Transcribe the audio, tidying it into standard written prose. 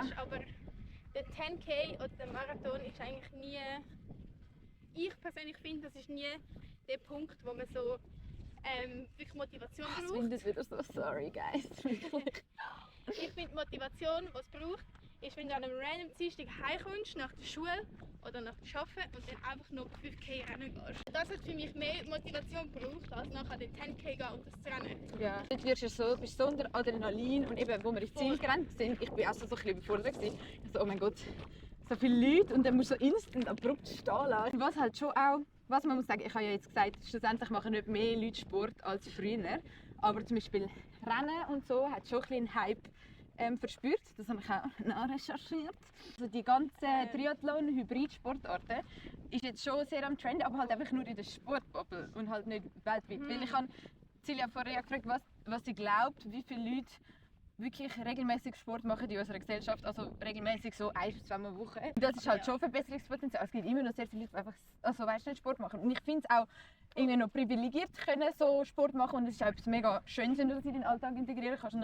hast, aber der 10K oder der Marathon ist eigentlich nie... Ich persönlich finde, das ist nie der Punkt, wo man so wirklich Motivation braucht. Ich finde es wieder so, sorry guys, wirklich. Ich finde, Motivation, die es braucht, ist, wenn du an einem random Dienstag heimkommst, nach der Schule oder nach der Arbeit und dann einfach noch 5K rennen gehst. Das hat für mich mehr Motivation gebraucht, als nachher den 10K gehen und das zu rennen. Ja. Dort bist du so unter Adrenalin und eben, wo wir ins Ziel gerannt sind, ich bin auch so ein bisschen überfordert gewesen. Ich so, oh mein Gott, so viele Leute und dann musst du so instant abrupt stehen lassen. Was halt schon auch, was man muss sagen, ich habe ja jetzt gesagt, schlussendlich machen nicht mehr Leute Sport als früher, aber zum Beispiel Rennen und so hat schon ein bisschen einen Hype verspürt. Das habe ich auch nachrecherchiert. Also die ganzen Triathlon-Hybrid-Sportarten ist jetzt schon sehr am Trend, aber halt einfach nur in der Sportbubble und halt nicht weltweit. Weil ich habe Silja vorher gefragt, was sie glaubt, wie viele Leute wirklich regelmäßig Sport machen in unserer Gesellschaft, also regelmäßig so 1 bis 2 Mal Woche. Das ist halt schon Verbesserungspotenzial. Es gibt immer noch sehr viele Leute, die einfach nicht Sport machen. Und ich finde es auch irgendwie noch privilegiert können, so Sport machen und es ist auch etwas mega Schönes, wenn du das in den Alltag integrieren kannst.